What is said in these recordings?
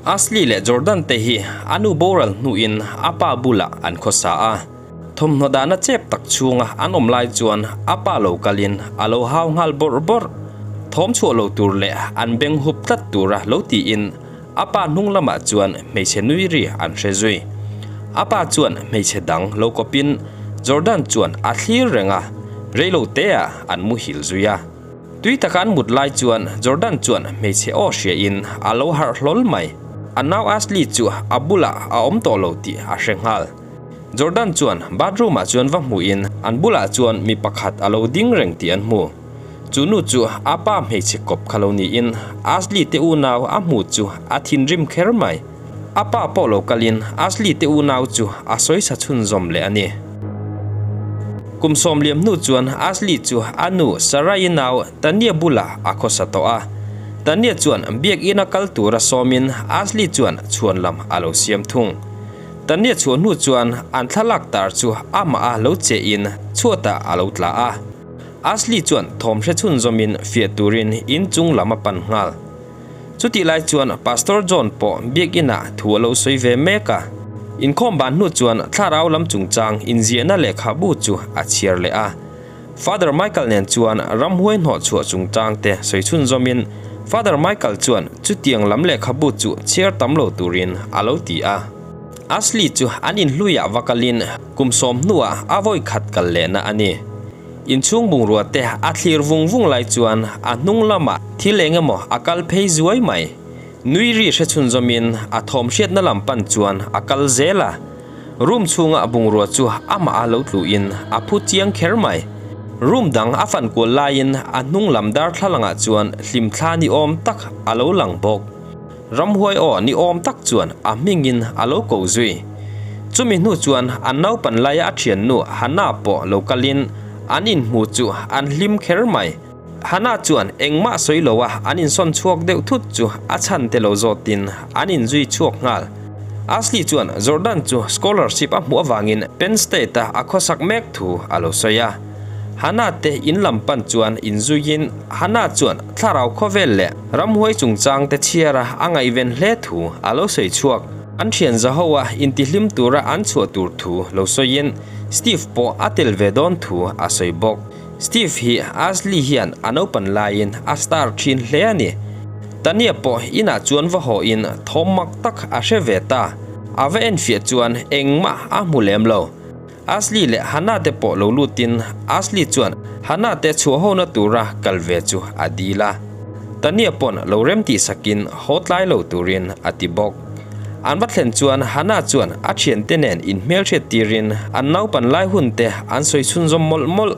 Ashley leh Jordan te hi a nu boral hnuin a pa bulah an khawsa a. Thawmhnaw dahna chep tak chhunga an awm lai chuan a pa lo kalin a lo hau nghal bawrh bawrh. Thawm chhuah lo tur leh an beng hup tlat tura lo tiin a pa hnung lamah chuan hmeichhe nui ri an hre zui. A pa chuan hmeichhe dang lo kawpin Jordan chuan a thlir reng a, reilo teah an muhil zui a. Tui taka an mut lai chuan Jordan chuan hmeichhe aw hriain a lo harh hlawl mai. A nau Ashley chu a bulah a awm tawh lo tih a hre nghal. Jordan chuan bathroom ah chuan va hmuhin an bulah chuan mi pakhat a lo ding reng tih an hmu. Chu nu chu a pa hmeichhe kawp kha lo niin Ashley te unau a hmu chu a thinrim kher mai. A pa pawh lo kalin Ashley te unau chu a sawisa chhunzawm leh a ni. Kum sawmliam hnu chuan Ashley chu a nu Sarai-i nau Tania bulah a khawsa tawh a. Tania chuan biakina kal tura sawmin Ashley chuan chhuan lam a lo siam thung. Tania chhuah hnu chuan an thlalak tar chu amah a lo che in chhuatah a lo tla a. Ashley chuan thawm hre chhunzawmin fiah turin in chung lam a pan nghal. Chutih lai chuan Pastor John pawh biakinah thu a lo sawi ve mek a. Inkhawm ban hnu chuan thlarau lam chungchang inziahna lehkhabu chu a chhiar leh a. Father Michael nen chuan ramhuai hnawh chhuah chungchang te sawi chhunzawmin Father Michael chuan chutiang lam lehkhabu chu chhiar tam lo turin a lo ti a. Ashley chu an inhluiah va kalin kum sawm hnuah a vawi khat kal lehna a ni. Inchhung bungrua te a thlir vung vung lai chuan a hnung lamah thil eng emaw a kal phei zuai mai. Nui ri hre chhunzawmin a thawm hriatna lam pan chuan a kal zel a. Room chhunga bungrua chu amah a lo tluin a phu chiang kher mai. Room dang a fan kual laiin a hnung lam darthlalangah chuan hlimthla ni awm tak a lo lang bawk. Ramhuai aw ni awm tak chuan a hmingin a lo ko zui. Chumi hnu chuan an naupan laia a thiannu Hannah pawh lo kalin an inhmu chu an hlim kher mai. Hannah chuan engmah sawi lo a an insawn chhuak deuh thut chu a chhan te lo zawtin an inzui chhuak nghal. Ashley chuan Jordan chu scholarship a hmuh avangin Penn State a a khawsak mek thu a lo sawi a. Hannah te in lam pan chuan inzuiin Hannah chuan thlarau khawvel leh ramhuai chungchang te chhiara a ngaihven hle thu a lo sawi chhuak. An thian zaho a intihlim tura an chhuah tur thu lo sawiin Steve pawh a tel ve dawn thu a sawi bawk. Steve hi Ashley hian a naupan laiin a star thin hle a ni. Tania pawh inah chuan va haw in thawm mak tak a hre ve ta. A va enfiah chuan engmah a hmu lem lo. Ashley leh Hannah te pawh lo lutin Ashley chuan Hannah te chhuah hona tura kal ve chu a dil a. Tania pawn lo rem tih sakin haw tlai lo turin a ti bawk. An va thlen chuan Hannah chuan a thiante nen inhmelhriat tirin an naupan lai hun te an sawi chhunzawm mawlh mawlh.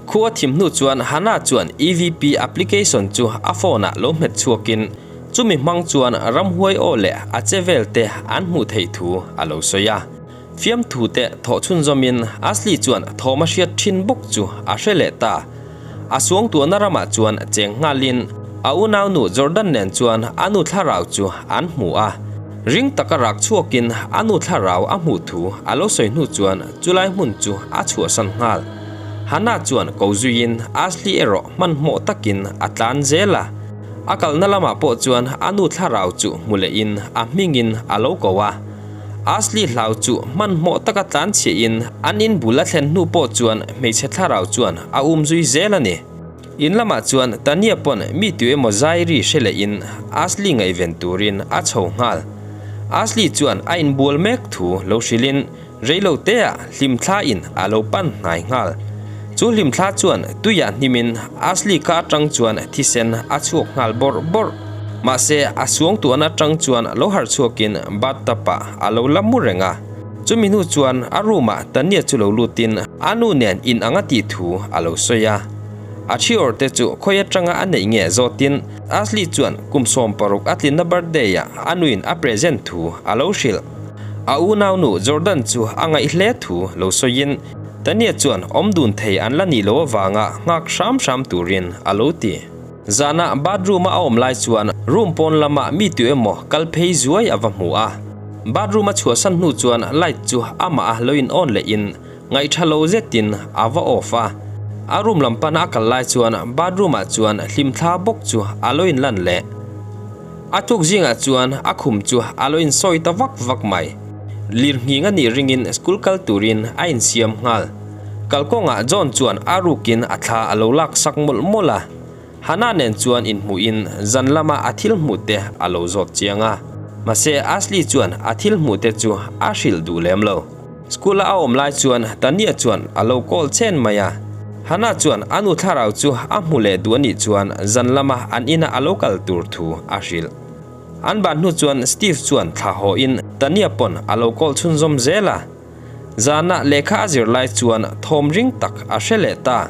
Khu a thim hnu chuan Hannah chuan EVP application chu a phone ah lo hmet chhuakin chumi hmang chuan ramhuai aw leh a che vel te an hmuh theih thu a lo sawi a. Fiamthu te thawh chhunzawmin Ashley chuan thawm a hriat thin bawk chu a hre leh ta. A suangtuahna ramah chuan cheng nghalin a unaunu Jordan nen chuan a nu thlarau chu an hmu a. Ring taka rak chhuakin a nu thlarau a hmuh thu a lo sawi hnu chuan chulai hmun chu a chhuahsan nghal. Hannah chuan ko zuiin Ashley erawh hmanhmawh takin a tlan zel a. A kalna lamah pawh chuan a nu thlarau chu hmu lehin a hmingin a lo ko a. Ashley hlau chu hmanhmawh taka tlan chhiahin an in bul a thlen hnu pawh chuan hmeichhe thlarau chuan a um zui zel a ni. In lamah chuan Tania pawn mi tu emaw zai ri hre lehin Ashley ngaihven turin a chho nghal. Ashley chuan a inbual mek thu lo hrilhin reilo teah hlimthla in a lo pan hnai nghal. Chu hlimthla chuan tuiah hnimin Ashley ka atang chuan thisen a chhuak nghal bawrh bawrh. Mahse, a suangtuahna atang chuan lo harh chhuakin bathtub ah a lo la mu reng a. Chumi hnu chuan a room ah Tania chu lo lutin a nu nen in ang a tih thu a lo sawi a. A thi awr te chu khawi atanga a neih nge zawtin Ashley chuan kum 16 a tlinna birthday ah a nuin a present thu a lo hrilh. A unaunu Jordan chu a ngaih hle thu lo sawiin Tania chuan awm dun thei an la nih loh avanga nghak hram hram turin a lo ti. Zanah bathroom-a a awm lai chuan room pawn lamah mi tu emaw kal phei zuai a va hmu a. Bathroom a chhuahsan hnu chuan light chu amah a lo in on lehin ngaihṭha lo zetin a va off a. A room lam pana a kal lai chuan bathroom-ah chuan hlimthla bawk chu a lo in lan leh. A tuk zingah chuan a khum chu a lo insawi ta vak vak mai. Lirnghing a nih ringin school kal turin a insiam nghal. Kalkawngah John chuan a rukin a thla a lo laksak mawlh mawlh a. Hannah nen chuan inhmuhin zan lama a thil hmuh te a lo zawt chiang a. Mahse Ashley chuan a thil hmuh te chu a hrilh duh lem lo. School-a a awm lai chuan Tania chuan a lo call chen mai a. Hannah chuan a nu thlarau chu a hmu leh duh a nih chuan zan lama an ina a lo kal tur thu a hrilh. An ban hnu chuan Steve chuan thla hawhin Tania pawn a lo call chhunzawm zel a. Zana lehkha a zir lai chuan thawm ring tak a hre leh ta.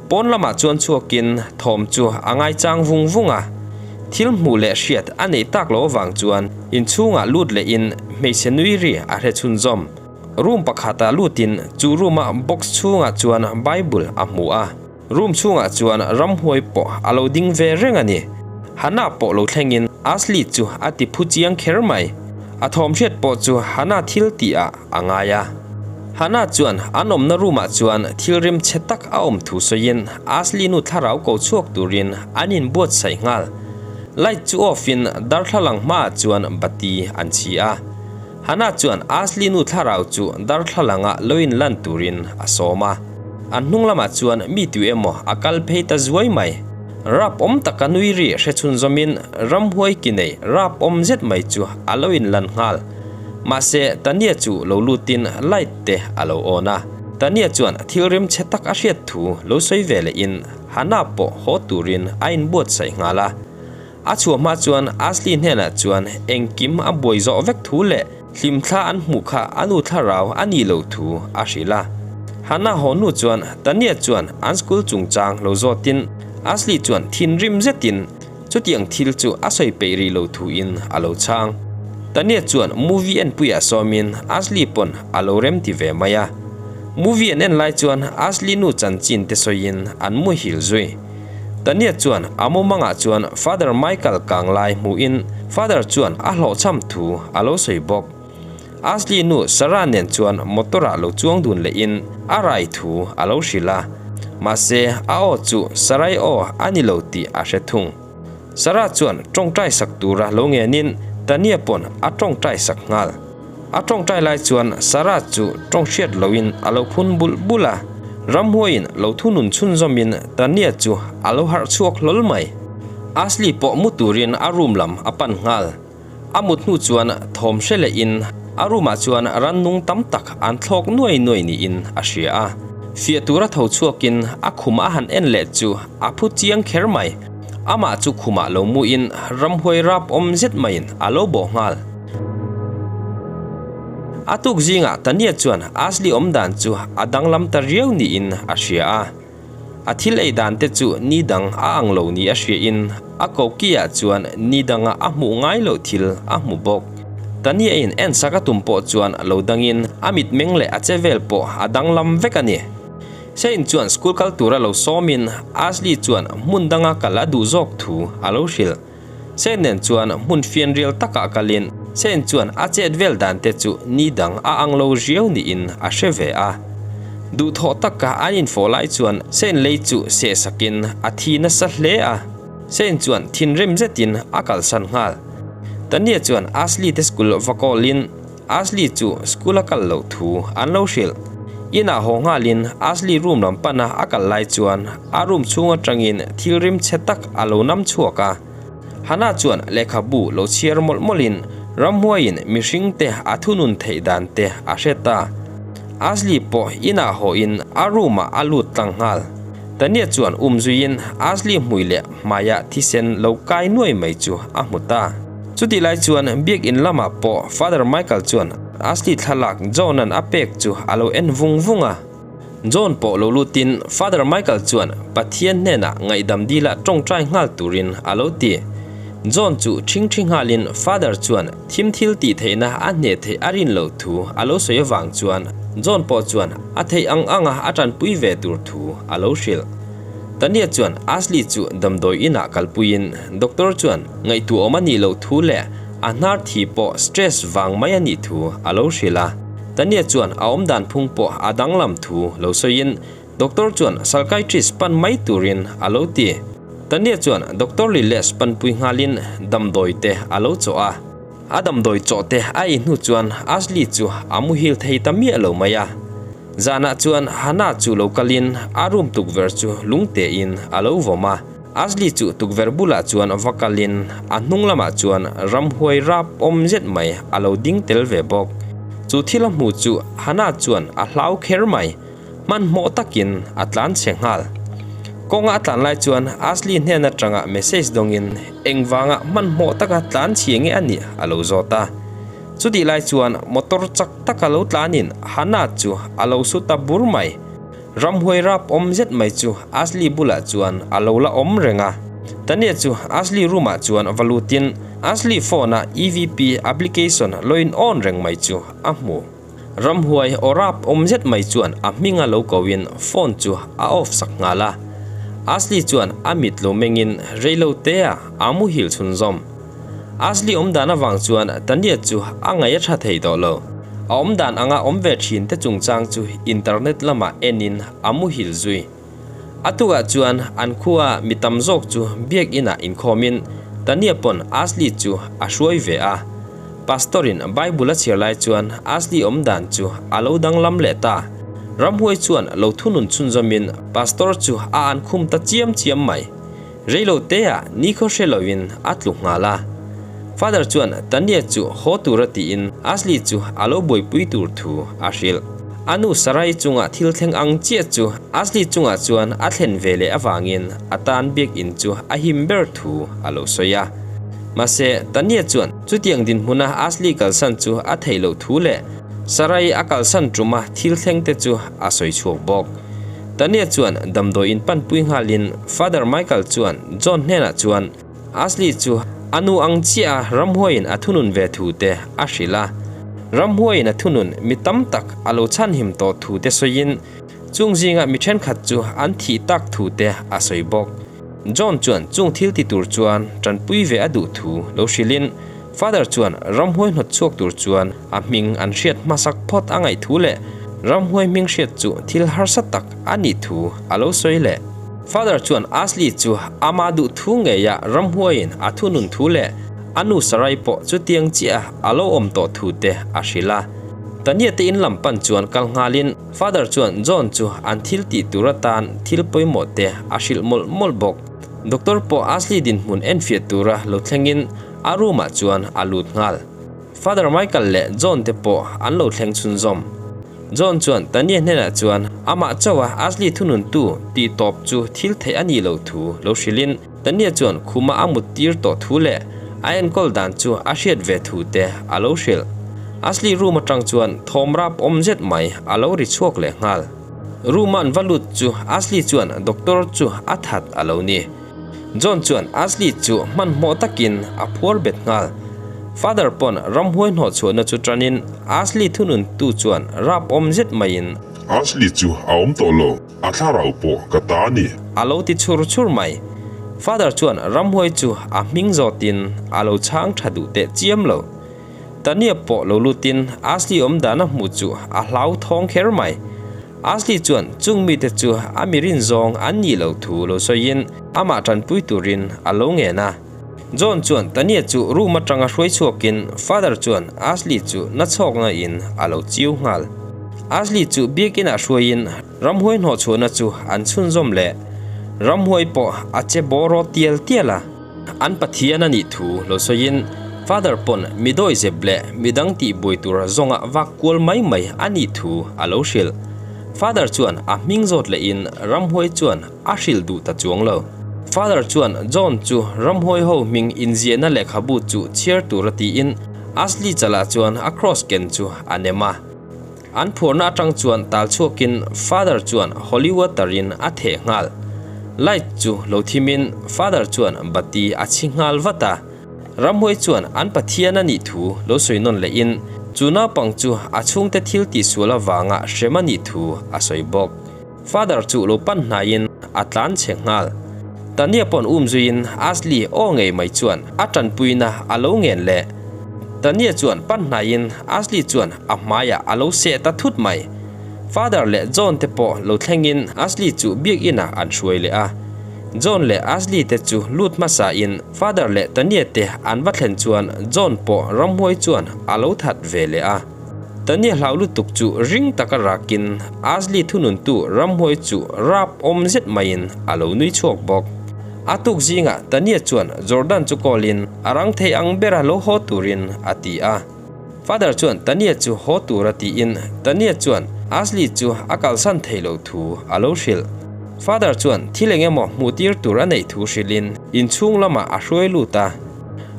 Pawn lamah chuan chhuakin thawm chu a ngaichang vung vung a. Thil hmuh leh hriat a neih tak lo avang chuan inchhungah lut lehin hmeichhe nui ri a hre chhunzawm. Room pakhatah lutin chu room-a box chhungah chuan Bible a hmu a. Room chhungah chuan ramhuai pawh a lo ding ve reng a ni. Hannah pawh lo thlengin Ashley chu a ti phu chiang kher mai. A thawm hriat pawh chu Hannah thil tih ah a ngai a. Hannah chuan an awmna room ah chuan thil rim chhe tak a awm thu sawiin Ashley nu thlarau ko chhuak turin an inbuatsaih nghal. Light chu off in darthlalang hmaah chuan bati an chhi a. Hannah chuan Ashley nu thlarau chu darthlalanga lo in lan turin a sawm a. An hnung lamah chuan mi tu emaw a kal phei ta zuai mai. Rap awm taka nui ri hre chhunzawmin ramhuai ki nei rap awm zet mai chu a lo in lan nghal. Mahse, Tania chu lo lutin light te a lo on a. Tania chuan thil rim chhe tak a hriat thu lo sawi ve lehin Hannah pawh haw turin a inbuatsaih nghal a. A chhuah hma chuan Ashley hnenah chuan engkim a buai zawh vek thu leh hlimthla an hmuh kha a nu thlarau a nih loh thu a hrilh a. Hannah haw hnu chuan Tania chuan an school chungchang lo zawtin Ashley chuan thinrim zetin chutiang thil chu a sawi peih rih lo thuin a lo chhang. Tania chuan movie enpuiah sawmin Ashley pawn a lo remti ve mai a. Movie an en lai chuan Ashley nu chanchin te sawiin an muhil zui. Tania chuan a mumangah chuan Father Michael kang lai hmuhin Father chuan a hlawhchham thu a lo sawi bawk. Ashley nu Sarah nen chuan motor-ah lo chuang dun lehin a rai thu a lo hrilh a, mahse a aw chu Sarai aw a ni lo tih a hre thung. Sarah chuan tawngtai sak tura lo ngenin Tania pawn a tawngtai sak nghal. A tawngtai lai chuan Sarah chu tawng hriat loin a lo phun bulh bulh a, ramhuaiin lo thunun chhunzawmin Tania chu a lo harh chhuak hlawl mai. Ashley pawh mu turin a room lam a pan nghal. A mut hnu chuan thawm hre lehin a room ah chuan rannung tam tak an thlawk nuai nuai niin a hria a. Fiah tura tho chhuakin a khum a han en leh chu a phu chiang kher mai. Amah chu khumah lo muin ramhuai rap awm zet maiin a lo bawh nghal. A tuk zingah Tania chuan Ashley awm dan chu a danglam ta riau niin a hria a. A thil ei dan te chu ni dang a ang lo ni a hriain a kokiah chuan ni danga a hmuh ngai loh thil a hmu bawk. Tania in ensak a tum pawh chuan lo dangin a mitmeng leh a che vel pawh a danglam vek a ni. Shane chuan school kal tura lo sawmin Ashley chuan hmun danga kal a duh zawk thu a lo hrilh. Shane nen chuan hmun fianrial takah kalin Shane chuan a chet vel dan te chu ni dang a ang lo riau niin a hre ve a. Duhthawh taka an infawh lai chuan Shane lei chu seh sakin a thi nasa hle a. Shane chuan thinrim zetin a kalsan nghal. Tania chuan Ashley te school va call-in Ashley chu school a kal loh thu an lo hrilh. Inah haw nghalin Ashley room lam pana a kal lai chuan a room chhung atangin thil rim chhe tak a lo nam chhuak a. Hannah chuan lehkhabu lo chhiar mawlh mawlhin ramhuaiin mihring te a thunun theih dan te a hre ta. Ashley pawh inah hawhin a room ah a lut tlang nghal. Tania chuan um zuiin Ashley hmui leh hmaiah thisen lo kai nuai mai chu a hmu ta. Chutih lai chuan biak in lamah pawh Father Michael chuan Ashley thlalak John-a'n a pek chu a lo en vung vung a. John pawh lo lutin Father Michael chuan Pathian hnenah ngaihdam dila tawngtai nghal turin a lo ti. John chu ṭhingṭhi nghalin Father chuan thim thil tih theihna a hneh theih a rin loh thu a lo sawi avang chuan John pawh chuan a theih ang anga a ṭanpui ve tur thu a lo hrilh. Tania chuan Ashley chu damdawi inah kalpuiin doctor chuan ngaihtuahawm a nih loh thu leh a hnar thi pawh stress vang mai a nih thu a lo hrilh a. Tania chuan a awmdan phung pawh a danglam thu lo sawiin doctor chuan psychiatrist pan mai turin a lo ti. Tania chuan Doctor Liles panpui nghalin damdawi te a lo chawh a. A damdawi chawh te a ei hnu chuan Ashley chu a muhil thei ta miah lo mai a. Zanah chuan Hannah chu lo kalin a room tukverh chu lungtein a lo vawm a. Ashley chu tukverh bulah chuan va kalin a hnung lamah chuan ramhuai rap awm zet mai a lo ding tel ve bawk. Chu thil a hmu chu Hannah chuan a hlau kher mai. Hmanhmawh takin a tlan chhe nghal. Kawnga a tlan lai chuan Ashley hnen atanga message dawngin engvanga hmanhmawh taka tlan chhia nge a nih a lo zawt a. Chutih lai chuan motor chak taka lo tlanin Hannah chu a lo su ta bur mai. Ramhuai rap awm zet mai chu Ashley bulah chuan a lo la awm reng a. Tania chu Ashley room ah chuan va lutin Ashley phone a EVP application lo in on reng mai chu a hmu. Ramhuai aw rap awm zet mai chuan a hminga lo koin phone chu a off sak nghal a. Ashley chuan a mit lo mengin reilo tea a muhil chhunzawm. Ashley awm dan avang chuan Tania chu a ngaih a tha thei tawh lo. A awm dan anga awm ve thin te chungchang chu internet lamah enin a muhil zui. A tukah chuan an khua mi tam zawk chu biakinah inkhawmin Tania pawn Ashley chu a hruai ve a. Pastor in Bible a chhiar lai chuan Ashley awm dan chu a lo danglam leh ta. Ramhuai chuan lo thunun chhunzawmin Pastor chu a an khum ta chiam chiam mai. Reilo teah nikhaw hre loin a tlu nghal a. Father chuan Tania chu haw tura tiin Ashley chu a lo buaipui tur thu a hrilh. A nu Sarai chunga thil thleng ang chiah chu Ashley chungah chuan a thlen ve leh avangin a tan biakinn chu a him ber thu a lo sawi a. Mahse, Tania chuan chutiang dinhmuna Ashley kalsan chu a theih loh thu leh Sarai a kalsan tuma thil thleng te chu a sawi chhuak bawk. Tania chuan damdawi in panpui nghalin Father Michael chuan John hnenah chuan Ashley chu a nu ang chiah a ramhuaiin a thunun ve thu te a hrilh a. Ramhuaiin a thunun mi tam tak a lo chhanhim tawh thu te sawiin chung zinga mi thenkhat chu an thih tak thu te a sawi bawk. John chuan chung thil ti tur chuan tanpui ve a duh thu lo hrilhin Father chuan ramhuai hnawt chhuak tur chuan a hming an hriat hmasak phawt a ngaih thu leh ramhuai hming hriat chu thil harsa tak a nih thu a lo sawi leh. Father chuan Ashley chu ama duh thu ngeia ramhuaiin a thunun thu leh a nu Sarai pawh chutiang chiah a lo awm tawh thu te a hrilh a. Tania te in lam pan chuan kal nghalin Father chuan John chu an thil tih tur atan thil pawimawh te a hrilh mawlh mawlh bawk. Doctor pawh Ashley dinhmun enfiah tura lo thlengin A room ah chuan a lut nghal. Father Michael leh John te pawh an lo thleng chhunzawm. John chuan Tania hnenah chuan amah chauha Ashley thununtu tih tawp chu thil theih a nih loh thu lo hrilhin Tania chuan khuma a mut tir tawh thu leh a enkawl dan chu a hriat ve thu te a lo hrilh. Ashley room atang chuan thawm rap awm zet mai a lo ri chhuak leh nghal. Room a an va lut chu Ashley chuan doctor chu a that a lo ni. John chuan Ashley chu hmanhmawh takin a phuar bet nghal. Father pawn ramhuai hnawh chhuahna chu tanin Ashley thununtu chuan rap awm zet maiin. Ashley chu a awm tawh lo, a thlarau pawh ka ta a ni. A lo ti chhur chhur mai. Father chuan ramhuai chu a hming zawtin a lo chhang tha duh teh chiam lo. Tania pawh lo lutin Ashley awm dan a hmuh chu a hlauthawng kher mai. Ashley chuan chung mite chu a mi rin zawng an nih loh thu lo sawiin amah tanpui turin a lo ngen a. John chuan Tania chu room atanga hruai chhuakin Father chuan Ashley chu na chhawkna in a lo chiu nghal. Ashley chu biakinah hruaiin ramhuai hnawhchhuahna chu an chhunzawm leh. Ramhuai pawh a che bawraw tial tial a. An Pathian a nih thu lo sawiin Father pawn mi dawi zep leh midang tih buai tur zawnga vak kual mai mai a nih thu a lo hrilh. Father chuan a hming zawt lehin ramhuai chuan a hrilh duh ta chuang lo. Father chuan John chu ramhuai ho hming inziahna lehkhabu chu chhiar tur a tiin Ashley chalah chuan a cross ken chu a nem a. An phuarna atang chuan tal chhuakin Father chuan holy water in a theh nghal. Light chu lo thimin Father chuan bati a chhi nghal vat a. Ramhuai chuan an Pathian a nih thu lo sawi nawn lehin chu naupang chu a chhungte thil tihsual avanga hrem a nih thu a sawi bawk. Father chu lo pan hnaiin a tlan chhe nghal. Tania pawn um zuiin Ashley aw ngei mai chuan a tanpuina a lo ngen leh. Tania chuan pan hnaiin Ashley chuan a hmaiah a lo seh ta thut mai. Father leh John te pawh lo thlengin Ashley chu biakinah an hruai leh a. John leh Ashley te chu lut hmasa in Father leh Tania te an va thlen chuan John pawh ramhuai chuan a lo that ve leh a. Tania hlau lutuk chu ring taka rakin Ashley thununtu ramhuai chu rap awm zet maiin a lo nui chhuak bawk. A tuk zingah Tania chuan Jordan chu call in a rang thei ang bera lo haw turin a ti a. Father chuan Tania chu haw tura tiin Tania chuan Ashley chu a kalsan thei lo thu a lo hrilh. Father chuan thil eng emaw hmuh tir tur a neih thu hrilhin inchhung lamah a hruai lut a.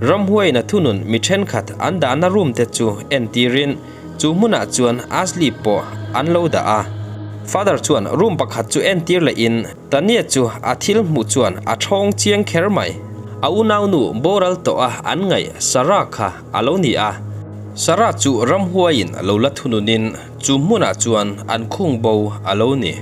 Ramhuaiin a thunun mi thenkhat an dahna room te chu entirin chu hmunah chuan Ashley pawh an lo dah a. Father chuan room pakhat chu entir lehin Tania chu a thil hmuh chuan a thawng chiang kher mai. A unaunu boral tawh a an ngaih Sarah kha a lo ni a. Sarah chu ramhuaiin a lo la thununin chu hmunah chuan an khung bo a lo ni.